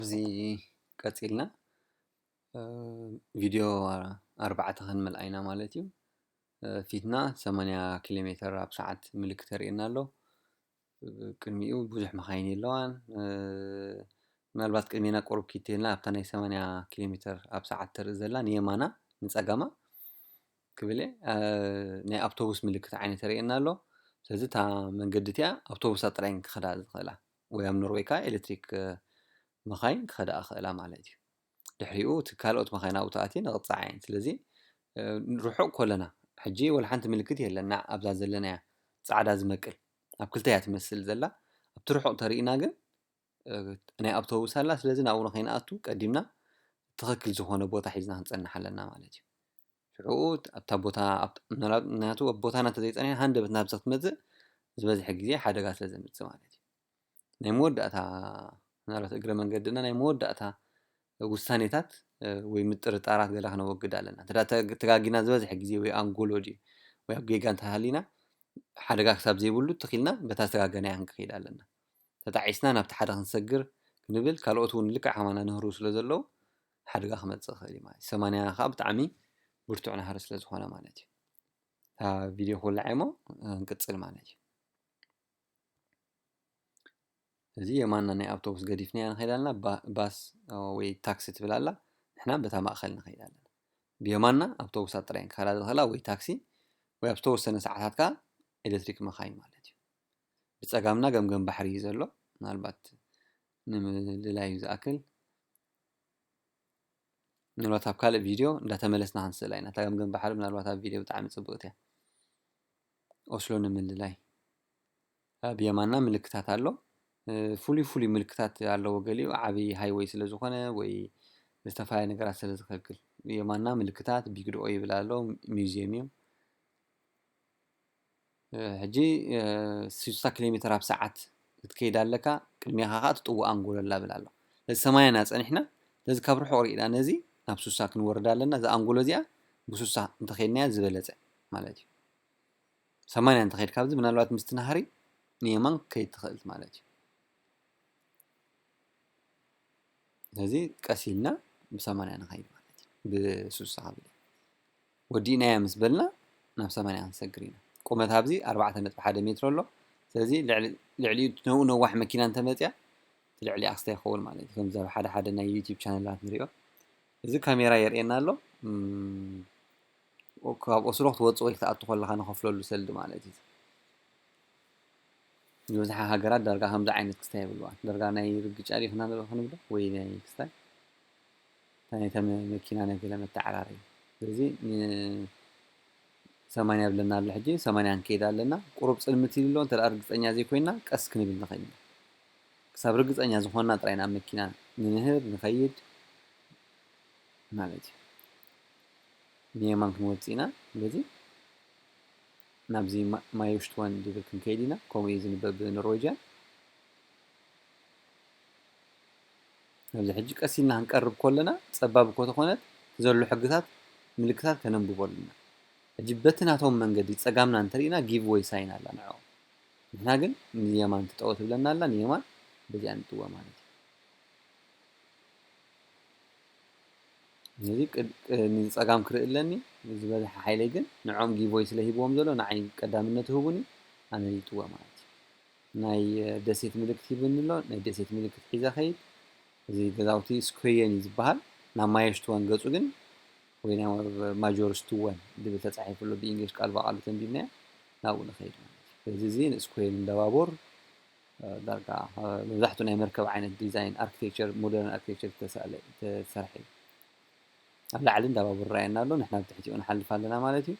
እዚ ቀጺልና ቪድዮ ኣርባዕተ ክንምልኣይና ማለት እዩ። ፊትና ሰማንያ ኪሎ ሜትር ኣብ ሰዓት ምልክት የርእየና ኣሎ። ቅድሚኡ ብዙሕ መኻይን የለዋን። ምናልባት ቅድሜና ቁሩብ ኪድ ተልና ኣብታ ናይ ሰማንያ ኪሎ ሜትር ኣብ ሰዓት ተርኢ ዘላ ንየማና ንጸጋማ ክብል እየ። ናይ ኣውቶቡስ ምልክት ዓይነት የርእየና ኣሎ። ስለዚ እታ መንገዲ እቲኣ ኣውቶቡሳት ጥራይ ክኸዳ ዝኽእላ ወይ ኣብ ኖርዌይ ከኣ ኤሌክትሪክ መኻይን ክኸዳ ክኽእላ ማለት እዩ። ድሕሪኡ እቲ ካልኦት መኻይን ኣብኡ ተኣትየን ክቕጽዓ እየን። ስለዚ ርሑቕ ኮለና ሕጂ ወላ ሓንቲ ምልክት የለን። ንዓ ኣብዛ ዘለናያ ጻዕዳ ዝመቅል ኣብ ክልተ እያ ትመስል ዘላ። ኣብቲ ርሑቕ ተርኢና ግን ናይ ኣውቶቡስ ኣላ። ስለዚ ናብኡ ንኸይንኣቱ ቀዲምና ትኽክል ዝኾነ ቦታ ሒዝና ክንጸንሕ ኣለና ማለት እዩ። ሽዑ ኣብታ ቦታ ምናልባት ናቱ ኣብ ቦታና እንተዘይጸኒሕና ሃንደበት ናብዛ ክትመጽእ ዝበዝሐ ግዜ ሓደጋ ስለ ዘምጽእ ማለት እዩ። ናይ መወዳእታ ምናልባት እግረ መንገድና ናይ መወዳእታ ውሳኔታት ወይ ምጥርጣራት ገለ ክነወግድ ኣለና። እንተ ተጋጊና ዝበዝሐ ግዜ ወይ ኣንጎሎ ድዩ ወይ ኣብ ጌጋ እንተሃሊና ሓደጋ ክሳብ ዘይብሉ ትኺልና በታ ዝተጋገናያ ክንክኸይድ ኣለና። ተጣዒስና ናብቲ ሓደ ክንሰግር ክንብል ካልኦት እውን ልክዕ ከማና ንህሩ ስለ ዘለዉ ሓደጋ ክመጽእ ይኽእል እዩ ማለት እዩ። ሰማንያ ከዓ ብጣዕሚ ብርቱዕ ናህሪ ስለ ዝኾነ ማለት እዩ። እታ ቪድዮ ክውላዕ እሞ ክንቅጽል ማለት እዩ። እዚ የማንና ናይ ኣውቶቡስ ገዲፍናያ ንኸይድ ኣለና። ባስ ወይ ታክሲ ትብል ኣላ። ንሕና በታ ማእኸል ንኸይድ ኣለና። ብየማንና ኣውቶቡሳት ጥራይ ክኸዳ ዝኽእላ ወይ ታክሲ ወይ ኣብ ዝተወሰነ ሰዓታት ከዓ ኤሌክትሪክ መኻይን ማለት እዩ። ብጸጋምና ገምገም ባሕሪ እዩ ዘሎ። ምናልባት ንምልላዩ ዝኣክል ምናልባት ኣብ ካልእ ቪድዮ እንዳተመለስና ክንስእላ ኢና። እታ ገምገም ባሕሪ ምናልባት ኣብ ቪድዮ ብጣዕሚ ጽብቕቲ እያ። ኦስሎ ንምልላይ ኣብ የማና ምልክታት ኣሎ። ፍሉይ ፍሉይ ምልክታት ኣለዎ። ገሊኡ ዓብዪ ሃይወይ ስለ ዝኾነ ወይ ዝተፈላለየ ነገራት ስለ ዝኸልክል የማና ምልክታት ቢግድኦ ይብል ኣሎ። ሚውዚየም እዩ። ሕጂ ስሳ ኪሎ ሜትር ኣብ ሰዓት ክትከይድ ኣለካ። ቅድሚኻ ከዓ ትጥውእ ኣንጎሎ ኣላ ብል ኣሎ። ነዚ ሰማንያ ኢና ጸኒሕና። ነዚ ካብ ርሑቕ ርኢና ነዚ ናብ ስሳ ክንወርድ ኣለና። እዛ ኣንጎሎ እዚኣ ብስሳ እንተኸይድናያ ዝበለጸ ማለት እዩ። ሰማንያ እንተኸይድ ካብዚ ምናልባት ምስቲ ናህሪ ንየማን ከይድ ትኽእል ማለት እዩ። ስለዚ ቀስ ኢልና ብሰማንያ ንኸይድ ማለት እዩ። ብስሳ ክብል ወዲእናያ ምስ በልና ናብ ሰማንያ ክንሰግር ኢና። ቁመት ኣብዚ ኣርባዕተ ነጥቢ ሓደ ሜትሮ ኣሎ። ስለዚ ልዕሊኡ ነብኡ ነዋሕ መኪና እንተመፅያ እቲ ልዕሊ ኣክስታ ይኸውን ማለት እዩ። ከምዚ ኣብ ሓደ ሓደ ናይ ዩቲብ ቻነላት ንሪኦ። እዚ ካሜራ የርእየና ኣሎ። ካብ ኦስሎ ክትወፅእ ወይ ክትኣቱ ከለኻ ንኸፍለሉ ሰልዲ ማለት እዩ። ዝበዝሓ ሃገራት ዳርጋ ከምዚ ዓይነት ክስታይ የብልዋን። ዳርጋ ናይ ርግጫ ድዩ ክንብሎ ወይ ናይ ክስታይ? እታ ናይታ መኪና ናይ ገለ መተዓራረይ። ስለዚ ሰማንያ ብለና ኣሎ። ሕጂ ሰማንያ ንከይድ ኣለና። ቁሩብ ጽልምት ኢሉ ኣሎ። እንተ ደኣ ርግጸኛ ዘይኮይንና ቀስ ክንብል ንኽእል ኢና። ክሳብ ርግጸኛ ዝኾንና ጥራይ ኢና ኣብ መኪና ንንህር፣ ንኸይድ ማለት እዩ። ንየማን ክንወጽእ ኢና። ስለዚ ናብዚ ማዮሽትወን ዝብል ክንከይድ ኢና። ከምኡ እዩ ዝንበብ ብኖርዌጅያን። ኣብዚ ሕጂ ቀስ ኢልና ክንቀርብ ከለና ጸባብ እኮ ተኾነት እቲ ዘሎ ሕግታት ምልክታት ከነንብቦ ኣለና። ሕጂ በቲ ናቶም መንገዲ ጸጋምና እንተርኢና ጊቭ ወይ ሳይን ኣላ ንዕኦም። ንሕና ግን ንየማን ትጠወ ትብለና ኣላ፣ ንየማን በዚኣ ንጥወ ማለት እዩ። ነዚ ንጸጋም ክርኢ ኣለኒ ዝበዝሐ ሓይለይ ግን ንዕኦም ጊቭ ወይ ስለ ሂብዎም ዘሎ ንዓይ ቀዳምነት ይህቡኒ፣ ኣነ ይጥወ ማለት እዩ። ናይ ደሴት ምልክት ሂብኒ ኣሎ። ናይ ደሴት ምልክት ሒዘ ኸይድ። እዚ ገዛውቲ ስኩየን እዩ ዝበሃል። ናብ ማየሽትወን ገጹ ግን ወይ ናብ ማጆር ስትወን ዝብል ተጻሒፉ ኣሎ። ብእንግሊሽ ቃል ብቓሉ ተንቢብናዮ ናብኡ ንኸይድ ማለት እዩ። ስለዚ እዚ ንስኩየን እንዳባቡር ዳርጋ መብዛሕትኡ ናይ መርከብ ዓይነት ዲዛይን ኣርክቴክቸር ሞደርን ኣርክቴክቸር ዝተሳእለ ዝተሰርሐ እዩ። ኣብ ላዕሊ እንዳባቡር ይረኣየና ኣሎ። ንሕና ብትሕቲኡ ንሓልፍ ኣለና ማለት እዩ።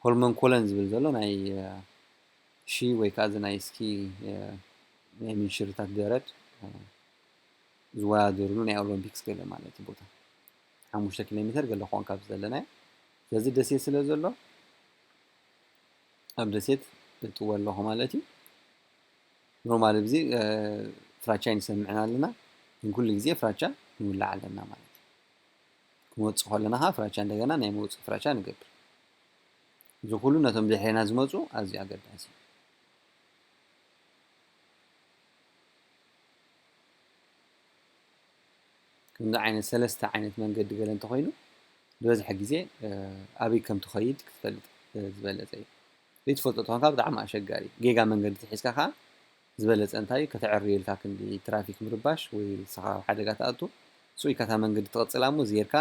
ሆልመን ኮለን ዝብል ዘሎ ናይ ሺ ወይ ከዓ እዚ ናይ ስኪ ናይ ምንሽርታት በረድ ዝወዳደርሉ ናይ ኦሎምፒክስ ገለ ማለት እዩ ቦታ ሓሙሽተ ኪሎ ሜትር ገለ ክኾን ካብ ዘለናዮ። ስለዚ ደሴት ስለ ዘሎ ኣብ ደሴት እጥወ ኣለኹ ማለት እዩ። ኖርማል እዚ ፍራቻ ይንሰምዕና ኣለና፣ ግን ኩሉ ግዜ ፍራቻ ንውላዕ ኣለና ማለት እዩ። ክንወፅእ ከለና ከዓ ፍራቻ እንደገና ናይ መውፅእ ፍራቻ ንገብር። እዚ ኩሉ ነቶም ድሕሬና ዝመፁ ኣዝዩ ኣገዳሲ እዩ። ከምዚ ዓይነት ሰለስተ ዓይነት መንገዲ ገለ እንተኾይኑ፣ ዝበዝሐ ግዜ ኣበይ ከም ትኸይድ ክትፈልጥ ዝበለጸ እዩ። ዘይትፈልጦ ተኾንካ ብጣዕሚ ኣሸጋሪ። ጌጋ መንገዲ ተሒዝካ ከዓ ዝበለጸ እንታይ እዩ? ከተዕርየልካ ክንዲ ትራፊክ ምርባሽ ወይ ንስኻ ኣብ ሓደጋ ትኣቱ፣ ስቕ ኢልካ እታ መንገዲ ትቕጽላ እሞ ዜርካ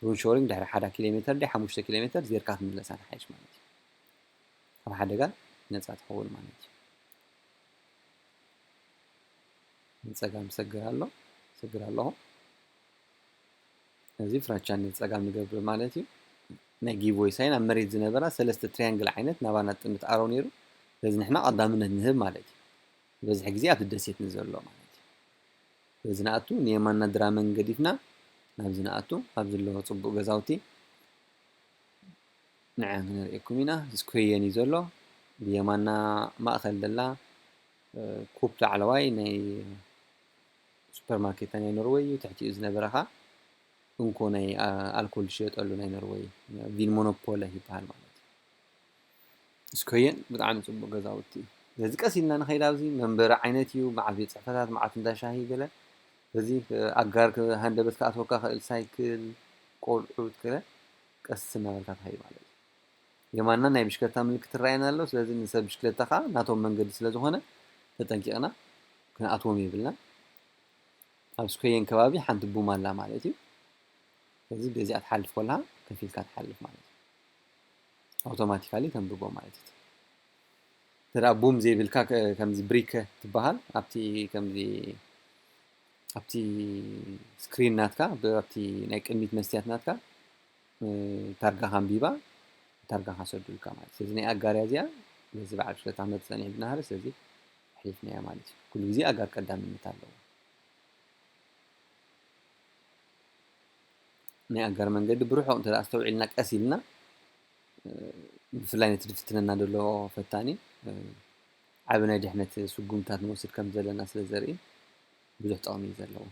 ሩን ሾሪንግ ድሕሪ ሓደ ኪሎ ሜተር ድዩ ሓሙሽተ ኪሎ ሜተር ዜርካ ክትምለሳ ንሓይሽ ማለት እዩ። ካብ ሓደጋ ነጻ ትኸውን ማለት እዩ። ንጸጋም ሰግር ኣሎ፣ ሰግር ኣለኹ። እዚ ፍራቻ ንጸጋም ንገብር ማለት እዩ። ናይ ጊቭ ወይ ሳይን ኣብ መሬት ዝነበራ ሰለስተ ትሪያንግል ዓይነት ናባና ጥምት ኣሮ ነይሩ። ስለዚ ንሕና ቀዳምነት ንህብ ማለት እዩ። ዝበዝሐ ግዜ ኣብቲ ደሴት ንዘሎ ማለት እዩ። በዚ ንኣቱ ንየማንና ድራመን ገዲፍና ናብዚ ንኣቱ። ኣብዚ ኣለዎ ጽቡቕ ገዛውቲ ንዓ ክንርእየኩም ኢና። ስኮየን እዩ ዘሎ። ብየማንና ማእኸል ዘላ ኩፕ ላዕለዋይ ናይ ሱፐርማርኬት ናይ ኖርወይ እዩ። ትሕቲኡ ዝነበረ ኸኣ እንኮ ናይ ኣልኮል ዝሸየጠሉ ናይ ኖርወይ ቪን ሞኖፖለ ይበሃል ማለት እዩ። ስኮየን ብጣዕሚ ጽቡቕ ገዛውቲ እዩ። ስለዚ ቀስ ኢልና ንኸይድ። ኣብዚ መንበሪ ዓይነት እዩ፣ መዓት ቤት ጽሕፈታት፣ መዓት እንዳ ሻሂ ገለ። ስለዚ ኣጋር ሃንደበት ክኣትወካ ክእል፣ ሳይክል፣ ቆልዑት ገለ ቀስ እናበልካ ትኸይድ ማለት እዩ። የማንና ናይ ብሽክለታ ምልክት ይረኣየና ኣሎ። ስለዚ ንሰብ ብሽክለታ ከዓ ናቶም መንገዲ ስለ ዝኾነ ተጠንቂቕና ክንኣትዎም የብልና። ኣብ ስኮየን ከባቢ ሓንቲ ቡም ኣላ ማለት እዩ። ስለዚ በዚኣ ትሓልፍ ከለኻ ከፊልካ ትሓልፍ ማለት እዩ። ኣውቶማቲካሊ ተንብቦ ማለት እዩ። እንተ ደኣ ቡም ዘይብልካ ከ-፣ ከምዚ ብሪከ ትበሃል ኣብቲ ከምዚ ኣብቲ ስክሪን ናትካ ብ-፣ ኣብቲ ናይ ቅድሚት መስትያት ናትካ እ፣ ታርጋኻ ኣንቢባ ታርጋኻ ሰዱልካ ማለት እዩ። ስለዚ ናይ ኣጋርያ እዚኣ በዚ በዓል ብሽክለታ መፅእ ጸኒሑ ብናህሪ ስለዚ ኣሕሊፍናያ ማለት እዩ። ኩሉ ግዜ ኣጋር ቀዳምነት ኣለዎ። ናይ ኣጋር መንገዲ ብርሑቕ እንተ ኣስተውዒልና ቀስ ኢልና እ፣ ብፍላይ ነቲ ዝፍትነና ዘሎ ፈታኒ እ፣ ዓቢ ናይ ድሕነት ስጉምታት ንወስድ ከም ዘለና ስለ ዘርኢ ብዙሕ ጠቕሚ እዩ ዘለዎ።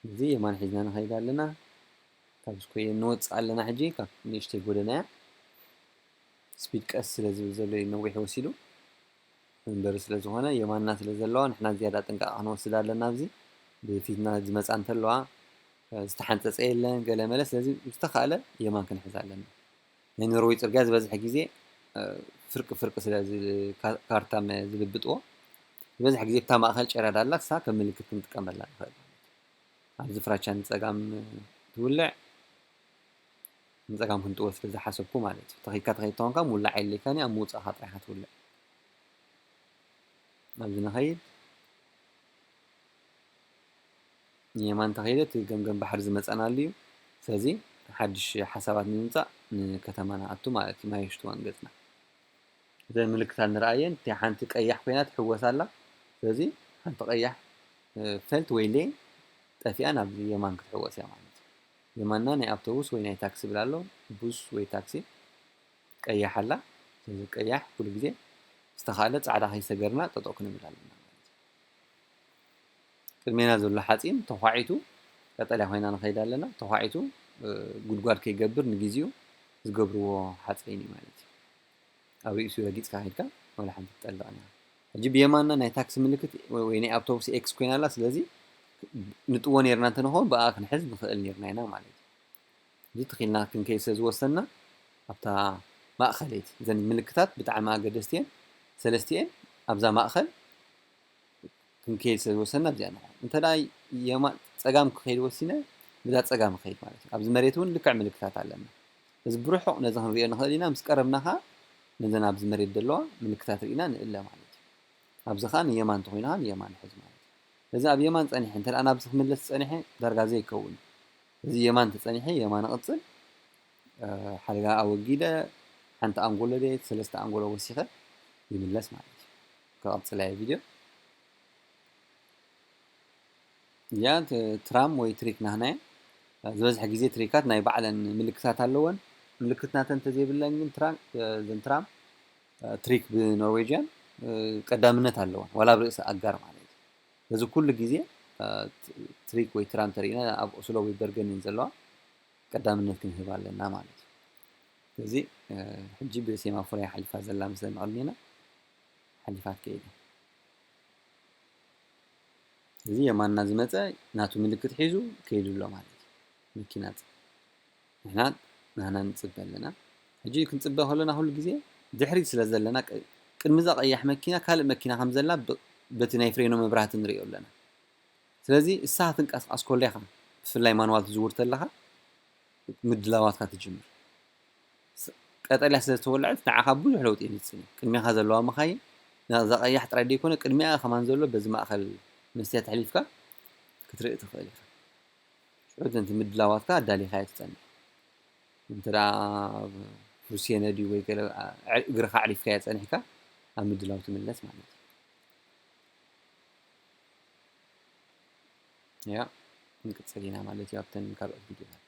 እዚ የማን ሒዝና ንኸይድ ኣለና። ካብ ስኮየን ንወፅእ ኣለና። ሕጂ ካብ ንእሽተይ ጎደና እያ። ስፒድ ቀስ ስለ ዝብል ዘሎ እዩ ነዊሕ ወሲዱ። መንበሪ ስለ ዝኾነ የማንና ስለ ዘለዋ ንሕና ዝያዳ ጥንቃቐ ክንወስድ ኣለና። ኣብዚ ብፊትና ዝመፃ እንተለዋ ዝተሓንፀፀ የለን ገለ መለ። ስለዚ ዝተኻእለ የማን ክንሕዝ ኣለና። ናይ ኖርወይ ጽርግያ ዝበዝሐ ግዜ እ፣ ፍርቂ ፍርቂ ስለ ዝ-፣ ካ-፣ ካርታ መ-፣ ዝልብጥዎ ዝበዝሐ ግዜ ብታ ማእኸል ጨራዳ ኣላ ክሳ ከም ምልክት ክንጥቀመላ ንኽእል። ኣብዚ ፍራቻ ንጸጋም ትውልዕ ንጸጋም ክንጥወ ስለ ዝሓሰብኩ ማለት እዩ። ተኺካ ተኸይድ ተኾንካ ምውላዕ የድልየካን እዩ፣ ኣብ ምውጻእኻ ጥራይ ኢኻ ትውልዕ። ኣብዚ ንኸይድ። ንየማን ተኸይደ እቲ ገምገም ባሕሪ ዝመጸናሉ እዩ። ስለዚ ሓድሽ ሓሳባት ንምምጻእ ንከተማ ንኣቱ ማለት እዩ፣ ማይ ሽትዋን ገጽና። እዘን ምልክታት ንረኣየን፣ እቲ ሓንቲ ቀያሕ ኮይና ትሕወስ ኣላ። ስለዚ ሓንቲ ቀያሕ፣ እ፣ ፈልት ወይ ሌን ጠፊኣ ናብዚ የማን ክትሕወስ እያ ማለት እዩ። የማንና ናይ ኣውቶቡስ ወይ ናይ ታክሲ ይብል ኣሎ፣ ቡስ ወይ ታክሲ ቀያሕ ኣላ። ስለዚ ቀያሕ ኩሉ ግዜ ዝተኻእለ ጻዕዳ ከይሰገርና ጠጠው ክንብል ኣለና ማለት እዩ። ቅድሜና ዘሎ ሓፂን ተዃዒቱ፣ ቀጠልያ ኮይና ንኸይድ ኣለና። ተዃዒቱ፣ እ፣ ጉድጓድ ከይገብር ንግዜኡ ዝገብርዎ ሓፂን እዩ ማለት እዩ። ኣብ ርእሲኡ ረጊፅካ ከይድካ ዋላ ሓንቲ ትጠልቕን እያ። ሕጂ ብየማንና ናይ ታክሲ ምልክት ወይ፣ ወይ ናይ ኣውቶቡስ ኤክስ ኮይና ኣላ። ስለዚ ንጥዎ ነይርና እንተንኸውን ብኣ ክንሕዝ ንኽእል ነይርና ኢና ማለት እዩ። እዚ ትኺልና ክንከይድ ስለ ዝወሰንና ኣብታ ማእኸለይቲ፣ እዘን ምልክታት ብጣዕሚ ኣገደስቲ እየን። ሰለስቲኤን ኣብዛ ማእኸል ክንከይድ ስለ ዝወሰንና ኣብዚኣ ንኾን። እንተ ደኣ የማ-፣ ጸጋም ክኸይድ ወሲነ፣ ብዛ ጸጋም ክኸይድ ማለት እዩ። ኣብዚ መሬት እውን ልክዕ ምልክታት ኣለና። እዚ ብርሑቕ ነዚ ክንሪኦ ንኽእል ኢና፣ ምስ ቀረብና ኸኣ ነዘን ኣብዚ መሬት ዘለዋ ምልክታት ርኢና ንእለ ማለት እዩ። ኣብዚ ኸኣ ንየማን እንተኾይኑ ኸኣ ንየማን ንሕዝ ማለት እዩ። እዚ ኣብ የማን ጸኒሐ፣ እንተ ደኣ ናብዚ ክምለስ ጸኒሐ ዳርጋ ዘይከውን። እዚ የማን ተጸኒሐ፣ የማን እቕጽል፣ እ፣ ሓደጋ ኣወጊደ፣ ሓንቲ ኣንጎሎ ድየ፣ ሰለስተ ኣንጎሎ ወሲኸ ይምለስ ማለት እዩ። ክቐጽል እየ ቪድዮ። እዚኣ ት-፣ ትራም ወይ ትሪክ ናህና እያ። ዝበዝሐ ግዜ ትሪካት ናይ ባዕለን ምልክታት ኣለወን። ምልክት ናተን እንተዘይብለን ግን ትራ-፣ እዘን ትራም፣ እ፣ ትሪክ ብኖርዌጅያን፣ እ፣ ቀዳምነት ኣለወን፣ ዋላ ኣብ ርእሲ ኣጋር ማለት እዩ። በዚ ኩሉ ግዜ፣ እ፣ ት-፣ ትሪክ ወይ ትራም ተሪእና ኣብ ኦስሎ ወይ በርገን እየን ዘለዋ፣ ቀዳምነት ክንህብ ኣለና ማለት እዩ። ስለዚ፣ እ፣ ሕጂ ብሴማፎር እያ ሓሊፋ ዘላ፣ ምስለን መቐድሜና ሓሊፋ ትከይድ እያ። እዚ የማንና ዝመፀ ናቱ ምልክት ሒዙ ከይዱ ኣሎ ማለት እዩ። መኪና ንሕና ናህና ንፅበ ኣለና። ሕጂ ክንፅበ ከለና ኩሉ ግዜ ድሕሪት ስለ ዘለና ቅድሚ እዛ ቀያሕ መኪና ካልእ መኪና ከም ዘላ በቲ ናይ ፍሬኖ መብራህቲ ንሪኦ ኣለና። ስለዚ እሳ ትንቀሳቐስ ከሎ ኢኻ ብፍላይ ማንዋል ትዝውር ተለኻ ምድላዋትካ ትጅምር። ቀጠልያ ስለ ዝተወለዐት ንዓኻ ብዙሕ ለውጢ የምፅእ እዩ። ቅድሚኻ ዘለዋ መኻይን እዛ ቀያሕ ጥራይ ደይኮነ ቅድሚኣ ከማን ዘሎ በዚ ማእኸል መስትያት ኣሕሊፍካ ክትርኢ ትኽእል ኢኻ። ሽዑ ነቲ ምድላዋትካ ኣዳሊኻዮ ትፀንሕ። እንተ ደኣ ፍሩስየ ነድዩ ወይ ገለ እግርኻ ኣዕሊፍካዮ ጸኒሕካ ኣብ ምድላው ትምለስ ማለት እዩ። ያ ክንቅጽል ኢና ማለት እዩ ኣብተን ካልኦት ቪድዮታት።